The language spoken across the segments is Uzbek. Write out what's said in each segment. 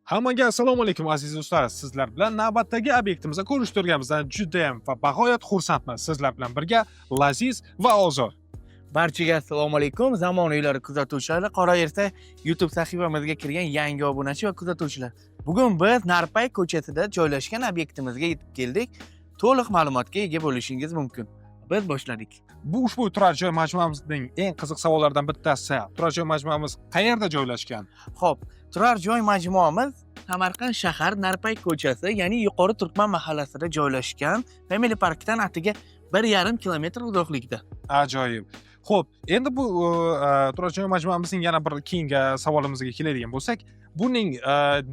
Hammaga assalomu alaykum, aziz do'stlar. Sizlar bilan navbatdagi obyektimizda ko'rishtirganimizdan judayam va bag'oyat xursandman. Sizlar bilan birga Laziz va Ozod. Barchaga assalomu alaykum, Zamon uylari kuzatuvchilari, qolaversa, YouTube sahifamizga kirgan yangi obunachi va kuzatuvchilar. Bugun biz Narpay ko'chasida joylashgan obyektimizga yetib keldik. To'liq ma'lumotga ega bo'lishingiz mumkin. Biz boshladik. Bu ushbu turar joy majmuamizning eng qiziq savollaridan bittasi. Turar joy majmuamiz qayerda joylashgan? Xo'p, turar joy majmuamiz Samarqand shahar, Narpay ko'chasi, ya'ni Yuqori Turkman mahallasida joylashgan. Family Parkdan atigi 1,5 kilometr uzoqlikda. Ajoyib. Xo'p, endi bu turar joy majmuamizning yana bir keyingi savolimizga keladigan bo'lsak, buning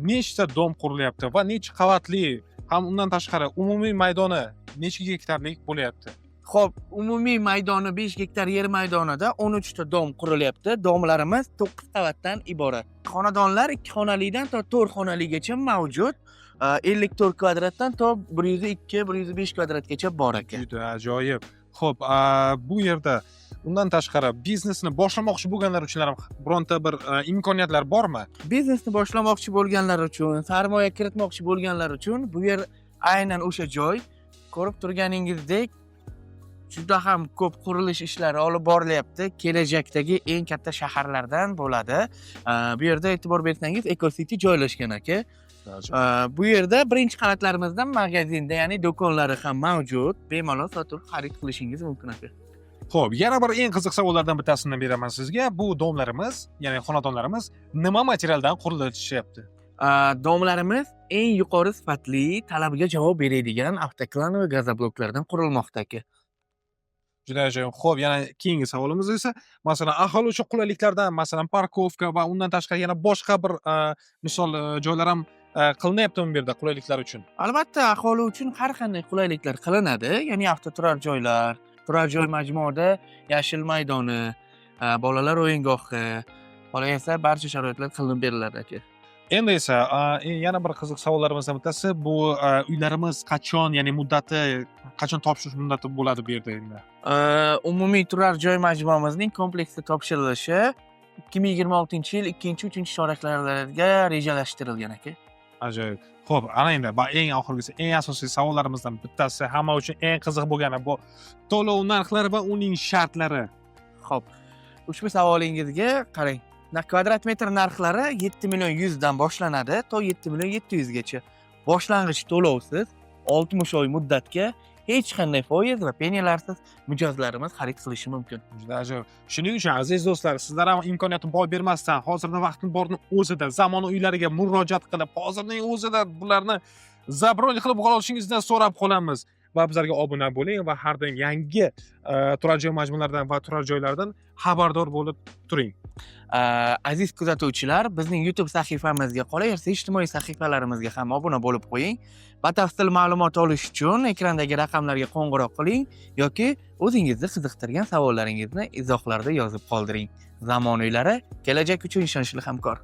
nechta дом qurilyapti va necha qavatli, ham undan tashqari umumiy maydoni necha gektarlik bo'lyapti? Xo'p, umumiy maydoni 5 gektar yer maydonida 13 ta дом qurilyapti. Дом larimiz 9 qavatdan iborat. Xonadonlar 2 xonalidan to 4 xonaligacha mavjud. 54 kvadratdan to 102, 105 kvadratgacha bor aka. Juda ajoyib. Xo'p, bu yerda undan tashqari biznesni boshlamoqchi bo'lganlar uchun ham bironta bir imkoniyatlar bormi? Biznesni boshlamoqchi bo'lganlar uchun, sarmoya kiritmoqchi bo'lganlar uchun bu yer aynan o'sha joy. Ko'rib turganingizdek, juda ham ko'p qurilish ishlari olib borilyapti. Kelajakdagi eng katta shaharlardan bo'ladi. Bu yerda e'tibor bersangiz, Eco City joylashgan, aka. Bu yerda birinchi qavatlarimizda magazinda, ya'ni do'konlari ham mavjud. Bemalol sotib xarid qilishingiz mumkin, aka. Xo'p, yana bir eng qiziq savollardan bittasini beraman sizga. Bu дом larimiz, ya'ni xonadonlarimiz nima materialdan qurilishyapti? Дом larimiz eng yuqori sifatli, talabga javob beradigan avtoklanoviy gazobloklardan qurilmoqda, aka. Juda ajoyib. Xo'p, yana keyingi savolimiz esa, masalan, aholi uchun qulayliklardan, masalan, парковка va undan tashqari yana boshqa bir misol joylar ham qilinyaptimi bu yerda qulayliklar uchun? Albatta, aholi uchun har qanday qulayliklar qilinadi. Ya'ni avtoturar joylar, turar joy majmuada yashil maydoni, bolalar o'yingohi, qolaversa, barcha sharoitlar qilinib beriladi, aka. Endi esa yana bir qiziq savollarimizdan bittasi bu uylarimiz qachon, ya'ni muddati qachon, topshirish muddati bo'ladi bu yerda endi? Umumiy turar joy majmuamizning kompleksda topshirilishi 2026-yil ikkinchi, uchinchi choraklarga rejalashtirilgan, aka. Ajoyib. Xo'p, ana endi va eng oxirgisi, eng asosiy savollarimizdan bittasi, hamma uchun eng qiziq bo'lgani bu to'lov narxlari va uning shartlari. Xo'p, ushbu savolingizga qarang. Kvadrat metr narxlari 7 million 100 dan boshlanadi to 7 million 700 gacha. Boshlang'ich to'lovsiz, 60 oy muddatga hech qanday foiz va penyalarsiz mijozlarimiz xarid qilishi mumkin. Juda ajoyib. Shuning uchun, aziz do'stlar, sizlar ham imkoniyatni boy bermasdan, hozirda vaqtni borni o'zida Zamon uylariga murojaat qilib, hozirning o'zida bularni забронь qilib olishingizni so'rab qolamiz va bizlarga obuna bo'ling va har doim yangi turar joy majmualaridan va turar joylardan xabardor bo'lib turing. Aziz kuzatuvchilar, bizning YouTube sahifamizga, qolaversa, ijtimoiy sahifalarimizga ham obuna bo'lib qo'ying. Batafsil ma'lumot olish uchun ekrandagi raqamlarga qo'ng'iroq qiling yoki o'zingizni qiziqtirgan savollaringizni izohlarda yozib qoldiring. Zamon uylari, kelajak uchun ishonchli hamkor.